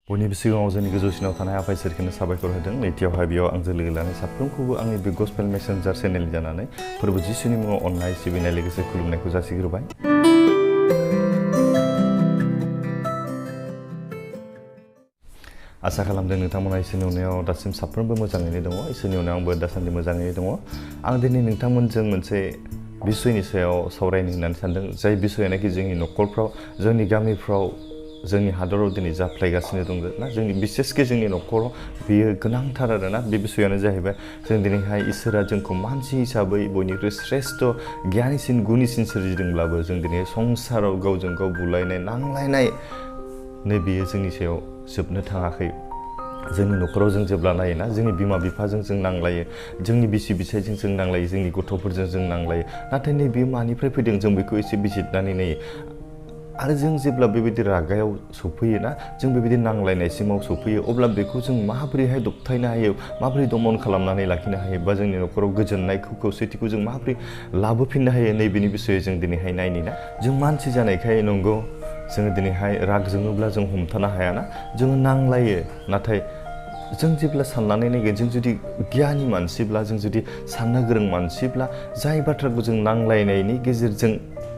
बयनिबो सिगाङाव जोंनि गोजौसिनाव थानाय आफा इसोरखौनो साबायखर होदों। नैथियावहाय बेयाव आंजों लोगो लानाय साफ्रोमखौबो आंनि बे गस्पेल मेसेन्जार चेनेल जानानै फोरबो जिसुनि मुङाव अननाय सिबिनाय लोगोसे खुलुमनायखौ जासिग्रोबाय। आसा खालामदों नोंथांमोना इसोरनि अननायाव दासिम साफ्रोमबो मोजाङैनो दङ। इसोरनि अननायाव आंबो दासान्दि मोजाङैनो दङ। आं दिनै नोंथांमोनजों मोनसे बिसयनि सायाव सावरायनो होननानै सानदों, जाय बिसयानाखि जोंनि न'खरफ्राव, जोंनि गामिफ्राव, जोंनि हादराव दिनै जाफ्लायगासिनो दङ ना, जोंनि बिसेसके जोंनि न'खराव बेयो गोनांथार आरोना। बे बिसयानो जाहैबाय जों दिनैहाय इसोरा जोंखौ मानसि हिसाबै बयनिख्रुइ श्रेष्ठ गियानिसिन गुनिसिन सोरजिदोंब्लाबो जों दिनै संसाराव गावजों गाव बुलायनाय नांलायनाय नै बेयो जोंनि सायाव जोबनो थाङाखै। जोंनि न'खराव जों जेब्ला नायोना, जोंनि बिमा बिफाजों जों नांलायो, जोंनि बिसि बिसायजों जों नांलायो, जोंनि गथ'फोरजों जों नांलायो, नाथाय नै बेयो मानिफ्राय फैदों जों बेखौ एसे बिजिरनानै नायो। आरो जों जेब्ला बेबायदि रागायाव सफैयोना, जों बेबायदि नांलायनायसिमाव सफैयो, अब्ला बेखौ जों माबोरैहाय दबथायनो हायो, माबोरै दमन खालामनानै लाखिनो हायो, बा जोंनि न'खराव गोजोननायखौ खौसेथिखौ जों माबोरै लाबोफिननो हायो, नैबेनि बिसयै जों दिनैहाय नायनि ना। जों मानसि जानायखाय नंगौ जोङो दिनैहाय राग जोङोब्ला जों हमथानो हायाना, जोङो नांलायो। नाथाय जों जेब्ला साननानै नायगोन, जों जुदि गियानि मानसिब्ला, जों जुदि साननो गोरों मानसिब्ला, जाय बाथ्राखौ जों नांलायनायनि गेजेरजों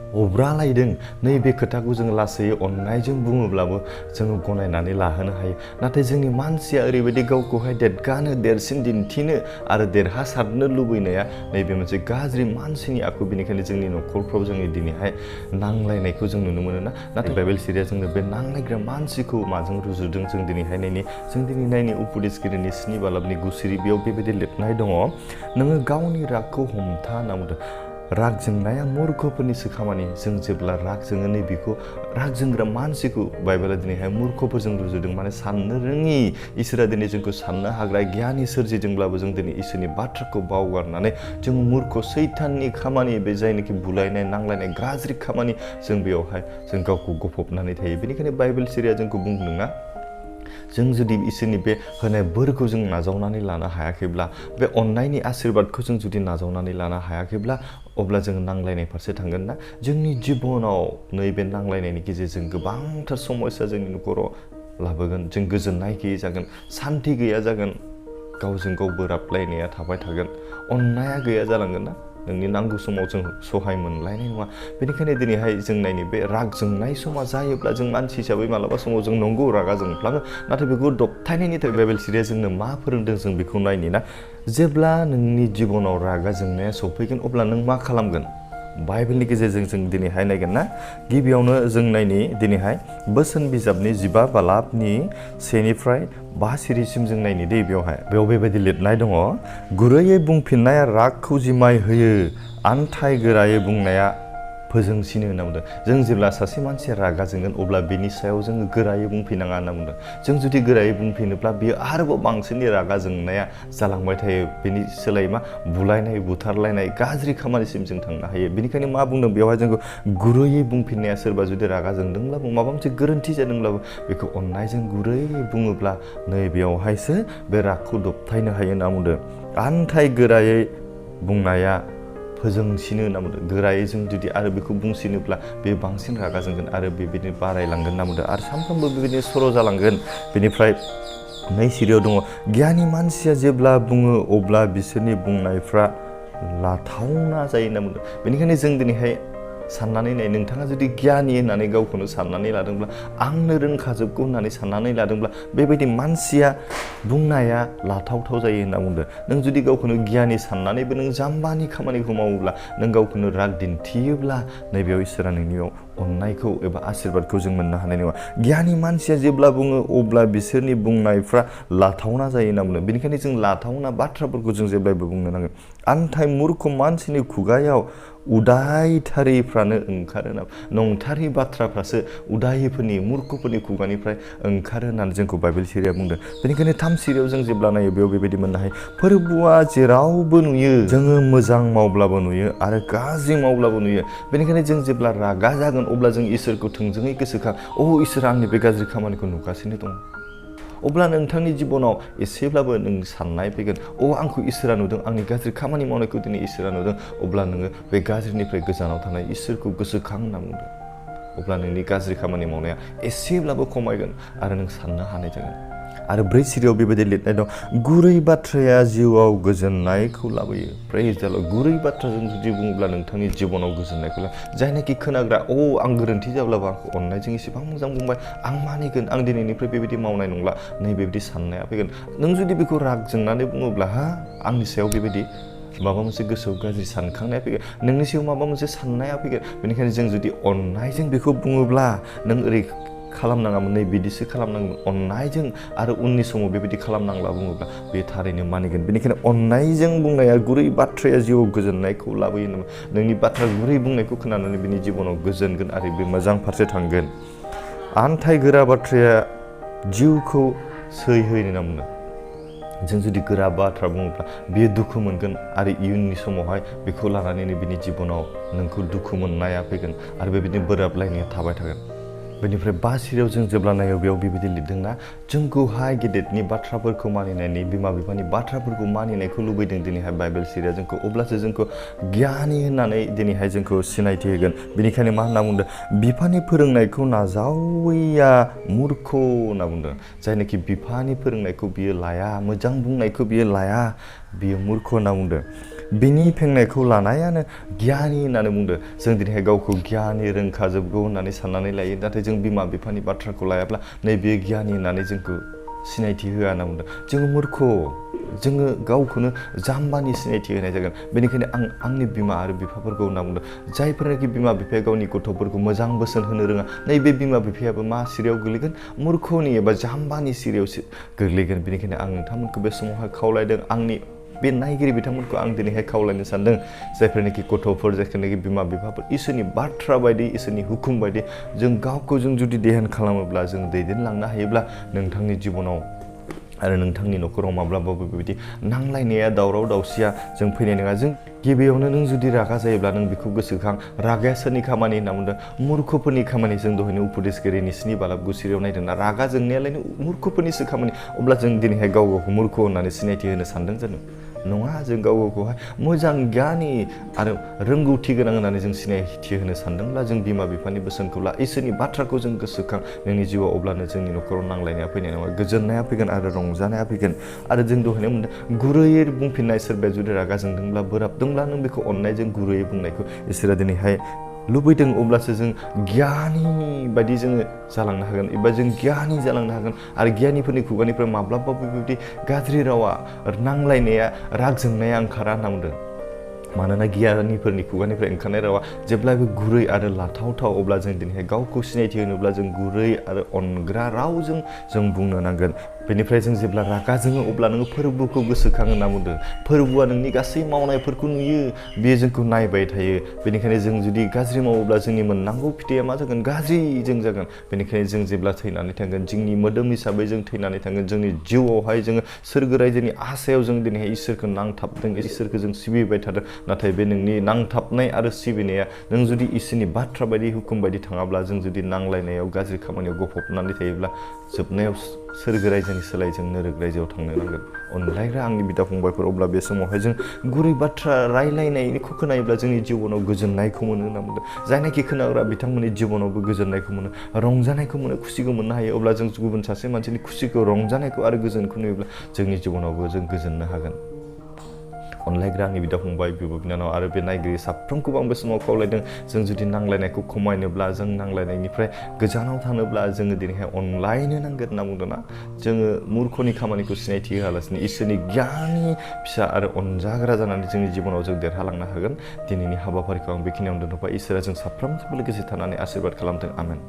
अब्रालायदों, नैबे खोथाखौ जों लासै अननायजों बुङोब्लाबो जोङो गनायनानै लाहोनो हायो। नाथाय जोंनि मानसिया ओरैबायदि गावखौहाय देरगानो, देरसिन दिन्थिनो आरो देरहासारनो लुबैनाया नैबे मोनसे गाज्रि मानसिनि आखु। बेनिखायनो जोंनि न'खरफ्राव जोङो दिनैहाय नांलायनायखौ जों नुनो मोनो ना। नाथाय बाइबेल सिरिया जोंनो बे नांलायग्रा मानसिखौ माजों रुजुदों जों दिनैहाय नायनि। जों दिनै नायनि उपदेशगिरिनि 7 बालाबनि 9 बेयाव बेबायदि लिरनाय दङ, नोङो गावनि रागखौ हमथा होनना बुंदों। राग जोंनाया मुर्खफोरनिसो खामानि। जों जेब्ला राग जोङो, नै बेखौ राग जोंग्रा मानसिखौ बाइबेला दिनैहाय मुर्खफोरजों रुजुदों। माने साननो रोङि, इसोरा दिनै जोंखौ साननो हाग्रा गियानि सोरजिदोंब्लाबो जों दिनै इसोरनि बाथ्राखौ बावगारनानै जों मुर्ख सैताननि खामानि, बे जायनाखि बुलायनाय नांलायनाय गाज्रि खामानि, जों बेयावहाय जों गावखौ गफबनानै थायो। बेनिखायनो बाइबेल सिरिया जोंखौ बुंदोंना, जों जुदि इसोरनि बे होनाय बोरखौ जों नाजावनानै लानो हायाखैब्ला, बे अननायनि आशीर्बादखौ जों जुदि नाजावनानै लानो हायाखैब्ला, अब्ला जों नांलायनाय फारसे थांगोन ना। जोंनि जिबनाव नैबे नांलायनायनि गेजेरजों गोबांथार समस्या जोंनि न'खराव लाबोगोन। जों गोजोननाय गैयै जागोन, सान्थि गैया जागोन, गावजों गाव बोराबलायनाया थाबाय थागोन, अननाया गैया जालांगोन ना। नोंनि नांगौ समाव जों सहाय मोनलायनाय नङा। बेनिखायनो दिनैहाय जों नायनि बे राग जोंनाय समा जायोब्ला, जों मानसि हिसाबै मालाबा समाव जों नंगौ रागा जोंफ्लाङो, नाथाय बेखौ दबथायनायनि थाखाय बाइबेल सिरिया जोंनो मा फोरोंदों जों बेखौ नायनि ना। जेब्ला नोंनि जिबनाव रागा जोंनाया सफैगोन, अब्ला नों मा खालामगोन? बाइबेलनि गेजेरजों जों दिनैहाय नायगोन ना। गिबियावनो जों नायनि दिनैहाय बोसोन बिजाबनि 15 बालाबनि 1 - 5 सिरिसिम जों नायनि दै। बेयाव बेबायदि लिरनाय दङ, गुरैयै बुंफिननाया रागखौ जिमाय होयो, आन्थाय गोरायै बुंनाया फोजोंसिनो होनना बुंदों। जों जेब्ला सासे मानसिया रागा जोंगोन, अब्ला बेनि सायाव जोङो गोरायै बुंफिनाङा होनना बुंदों। जों जुदि गोरायै बुंफिनोब्ला बियो आरोबाव बांसिननि रागा जोंनाया जालांबाय थायो। बेनि सोलायै मा बुलायनाय, बुथारलायनाय गाज्रि खामानिसिम जों थांनो हायो। बेनिखायनो मा बुंदों बेवहाय, जोंखौ गुरैयै बुंफिननाया, सोरबा जुदि रागा जोंदोंब्लाबो, माबा मोनसे गोरोन्थि जादोंब्लाबो, बेखौ अननायजों गुरैयै बुङोब्ला नै बेयावहायसो बे रागखौ दबथायनो हायो होनना बुंदों। आन्थाय गोरायै बुंनाया फोजोंसिनो होनना बुंदों। गोरायै जों जुदि आरो बेखौ बुंसिनोब्ला, बे बांसिन रागा जोंगोन आरो बेबायदिनो बारायलांगोन होनना बुंदों। आरो सानफ्रोमबो बेबायदिनो सर' जालांगोन। बेनिफ्राय 2 सिरियाव दङ, गियानि मानसिया जेब्ला बुङो, अब्ला बिसोरनि बुंनायफ्रा लाथावना जायो होनना बुंदों। बेनिखायनो जों दिनैहाय साननानै नाय, नोंथाङा जुदि गियानि होननानै गावखौनो साननानै लादोंब्ला, आंनो रोंखाजोबगौ होननानै साननानै लादोंब्ला, बेबायदि मानसिया बुंनाया लाथावथाव जायो होनना बुंदों। नों जुदि गावखौनो गियानि साननानैबो नों जाम्बानि खामानिखौ मावोब्ला, नों गावखौनो राग दिन्थियोब्ला, नैबेयाव इसोरा नोंनियाव अननायखौ एबा आशीर्बादखौ जों मोननो हानाय नङा। गियानि मानसिया जेब्ला बुङो, अब्ला बिसोरनि बुंनायफ्रा लाथावना जायो होनना बुंदों। बेनिखायनो जों लाथावना बाथ्राफोरखौ जों जेब्लायबो बुंनो नांगोन। आन्थाय मुर्ख मानसिनि खुगायाव उदायथारिफ्रानो ओंखारो ना, नंथारि बाथ्राफ्रासो उदायिफोरनि, मुर्खफोरनि खुगानिफ्राय ओंखारो होननानै जोंखौ बाइबेल सिरिया बुंदों। बेनिखायनो 3 सिरियाव जों जेब्ला नायो, बेयाव बेबायदि मोननो हायो, फोरबोआ जेरावबो नुयो, जोङो मोजां मावब्लाबो नुयो आरो गाज्रि मावब्लाबो नुयो। बेनिखायनो जों जेब्ला रागा जागोन, अब्ला जों इसोरखौ थोंजोङै गोसोखां, इसोरा आंनि बे गाज्रि खामानिखौ नुगासिनो दं। अब्ला नोंथांनि जिबनाव एसेब्लाबो नों साननाय फैगोन, आंखौ इसोरा नुदों, आंनि गाज्रि खामानि मावनायखौ दिनै इसोरा नुदों। अब्ला नोङो बे गाज्रिनिफ्राय गोजानाव थानाय इसोरखौ गोसोखां होनना बुंदों। अब्ला नोंनि गाज्रि खामानि मावनाया एसेब्लाबो खमायगोन आरो नों साननो हानाय जागोन आरो 4 सिरियाव बेबायदि लिरनाय दं गुरै बाथ्राया जिउआव गोजोननायखौ लाबोयो प्रेज द लर्ड गुरै बाथ्राजों जुदि बुङोब्ला नोंथांनि जिबनाव गोजोननायखौ जायनाखि खोनाग्रा आं गोरोन्थि जाब्लाबो आंखौ अननायजों एसेबां मोजां बुंबाय आं मानिगोन आं दिनैनिफ्राय बेबायदि मावनाय नंला बेबायदि साननाया फैगोन नों जुदि बेखौ राग जोंनानै बुङोब्ला आंनि सायाव बेबायदि माबा मोनसे गोसोआव गाज्रि सानखांनाया फैगोन नोंनि सायाव माबा मोनसे साननाया फैगोन बेनिखायनो जों जुदि अननायजों बेखौ बुङोब्ला नों ओरै खालामनाङामोन बिदिसो खालामनांगोन अननायजों आरो उननि समाव बेबायदि खालामनांला बुङोब्ला बे थारैनो मानिगोन बेनिखायनो अननायजों बुंनाया गुरै बाथ्राया जिउआव गोजोननायखौ लाबोयो नोंनि बाथ्रा गुरै बुंनायखौ खोनानानै बिनि जिबनाव गोजोनगोन आरो बे मोजां फारसे थांगोन आन्थाय गोरा बाथ्राया जिउखौ सै होयो होनना बुंदों जों जुदि गोरा बाथ्रा बुङोब्ला बियो दुखु मोनगोन आरो इयुननि समावहाय बेखौ लानानैनो बिनि जिबनाव नोंखौ दुखु मोननाया फैगोन आरो बेबायदिनो बोराबलायनाया थाबाय थागोन बेनिफ्राय 5 सिरियाव जों जेब्ला नायो बेयाव बेबायदि लिरदोंना जोंखौहाय गेदेरनि बाथ्राफोरखौ मानिनायनि बिमा बिफानि बाथ्राफोरखौ मानिनायखौ लुबैदों दिनैहाय बाइबेल सिरिया जोंखौ अब्लासो जोंखौ गियानि होननानै दिनैहाय जोंखौ सिनायथि होगोन बेनिखायनो मा होनना बुंदों बिफानि फोरोंनायखौ नाजावैया मुर्ख होनना बुंदों जायनाखि बिफानि फोरोंनायखौ बियो लाया मोजां बुंनायखौ बियो लाया बियो मुर्ख होनना बुंदों बिनि फेंनायखौ लानायानो गियानि होननानै बुंदों जों दिनैहाय गावखौ गियानि रोंखाजोबगौ होननानै साननानै लायो नाथाय जों बिमा बिफानि बाथ्राखौ लायाब्ला बेयो गियानि होननानै जोंखौ सिनायथि होआ होनना बुंदों जोङो मुर्ख जोङो गावखौनो जाम्बानि सिनायथि होनाय जागोन बेनिखायनो आं आंनि बिमा आरो बिफाफोरखौ होनना बुंदों जायफोरनाखि बिमा बिफाया गावनि गथ'फोरखौ मोजां बोसोन होनो रोङा बे बिमा बिफायाबो मा सिरियाव गोग्लैगोन मुर्खनि एबा जाम्बानि सिरियाव गोग्लैगोन बेनिखायनो आं नोंथांमोनखौ बे समावहाय खावलायदों आंनि बे नायगिरि बिथांमोनखौ आं दिनैहाय खावलायनो सानदों जायफोरनाखि गथ'फोर जायफोरनाखि बिमा बिफाफोर इसोरनि बाथ्रा बायदि इसोरनि हुकुम बायदि जों गावखौ जों जुदि ध्यान खालामोब्ला जों दैदेनलांनो हायोब्ला नोंथांनि जिबनाव आरो नोंथांनि न'खराव माब्लाबाबो बेबायदि नांलायनाया दावराव दावसिया जों फैनाय नङा जों गिबियावनो नों जुदि रागा जायोब्ला नों बेखौ गोसोखां रागाया सोरनि खामानि होनना बुंदों मुर्खफोरनि खामानि जों दहायनो उपदेशगिरिनि 7 बालाब 9 सिरियाव नायदोंना रागा जोंनायालायनो मुर्खफोरनिसो खामानि अब्ला जों दिनैहाय गाव गावखौ मुर्ख होननानै सिनायथि होनो सानदों जानो नङा जों गाव गावखौहाय मोजां गियानि आरो रोंगौथि गोनां होननानै जों सिनायथि होनो सानदोंब्ला जों बिमा बिफानि बोसोनखौ ला इसोरनि बाथ्राखौ जों गोसोखां नोंनि जिउआव अब्लानो जोंनि न'खराव नांलायनाया फैनाय नङा गोजोननाया फैगोन आरो रंजानाया फैगोन आरो जों दहायनो मोनदों गुरैयै बुंफिननाय सोरबाया जुदि रागा जोंदोंब्ला बोराबदोंब्ला नों बेखौ अननायजों गुरैयै बुंनायखौ इसोरा दिनैहाय लुबैदों अब्लासो जों गियानि बायदि जोङो जालांनो हागोन एबा जों गियानि जालांनो हागोन आरो गियानिफोरनि खुगानिफ्राय माब्लाबाबो बेबायदि गाज्रि रावा नांलायनाया राग जोंनाया ओंखारा होनना बुंदों मानोना गियानिफोरनि खुगानिफ्राय ओंखारनाय रावा जेब्लाबो गुरै आरो लाथावथाव अब्ला जों दिनैहाय गावखौ सिनायथि होनोब्ला जों गुरै आरो अनग्रा रावजों जों बुंनो नांगोन बेनिफ्राय जों जेब्ला रागा जोङो अब्ला नोङो फोरबोखौ गोसोखां होनना बुंदों फोरबोआ नोंनि गासै मावनायफोरखौ नुयो बेयो जोंखौ नायबाय थायो बेनिखायनो जों जुदि गाज्रि मावोब्ला जोंनि मोननांगौ फिथाइया मा जागोन गाज्रि जों जागोन बेनिखायनो जों जेब्ला थैनानै थांगोन जोंनि मोदोम हिसाबै जों थैनानै थांगोन जोंनि जिउआवहाय जोङो सोरगो रायजोनि आसायाव जों दिनैहाय इसोरखौ नांथाबदों इसोरखौ जों सिबिबाय थादों नाथाय बे नोंनि नांथाबनाय आरो सिबिनाया नों जुदि इसोरनि बाथ्रा बायदि हुकुम बायदि थाङाब्ला जों जुदि नांलायनायाव गाज्रि खामानियाव गफबनानै थायोब्ला जोबनायाव सोरगो रायजोनि सोलाय जों नोरक रायजोआव थांनो नांगोन अनलायग्रा आंनि बिदा फंबायफोर अब्ला बे समावहाय जों गुरै बाथ्रा रायलायनायखौ खोनायोब्ला जोंनि जिबनाव गोजोननायखौ मोनो होनना बुंदों जायनाखि खोनाग्रा बिथांमोननि जिबनावबो गोजोननायखौ मोनो रंजानायखौ मोनो खुसिखौ मोननो हायो अब्ला जों गुबुन सासे मानसिनि खुसिखौ रंजानायखौ आरो गोजोनखौ नुयोब्ला जोंनि जिबनावबो जों गोजोननो हागोन अनलायग्रा आंनि बिदा फंबाय बिब' बिनानाव आरो बे नायगिरि साफ्रोमखौबो आं बे समाव खावलायदों जों जुदि नांलायनायखौ खमायनोब्ला जों नांलायनायनिफ्राय गोजानाव थानोब्ला जोङो दिनैहाय अनलायनो नांगोन होनना बुंदों ना जोङो मुर्खनि खामानिखौ सिनायथि होआलासिनो इसोरनि गियाननि फिसा आरो अनजाग्रा जानानै जोंनि जिबनाव जों देरहालांनो हागोन दिनैनि हाबाफारिखौ आं बेखिनियावनो दोनथ'बाय इसोरा जों साफ्रोमजोंबो लोगोसे थानानै आशीर्बाद खालामथों आमेन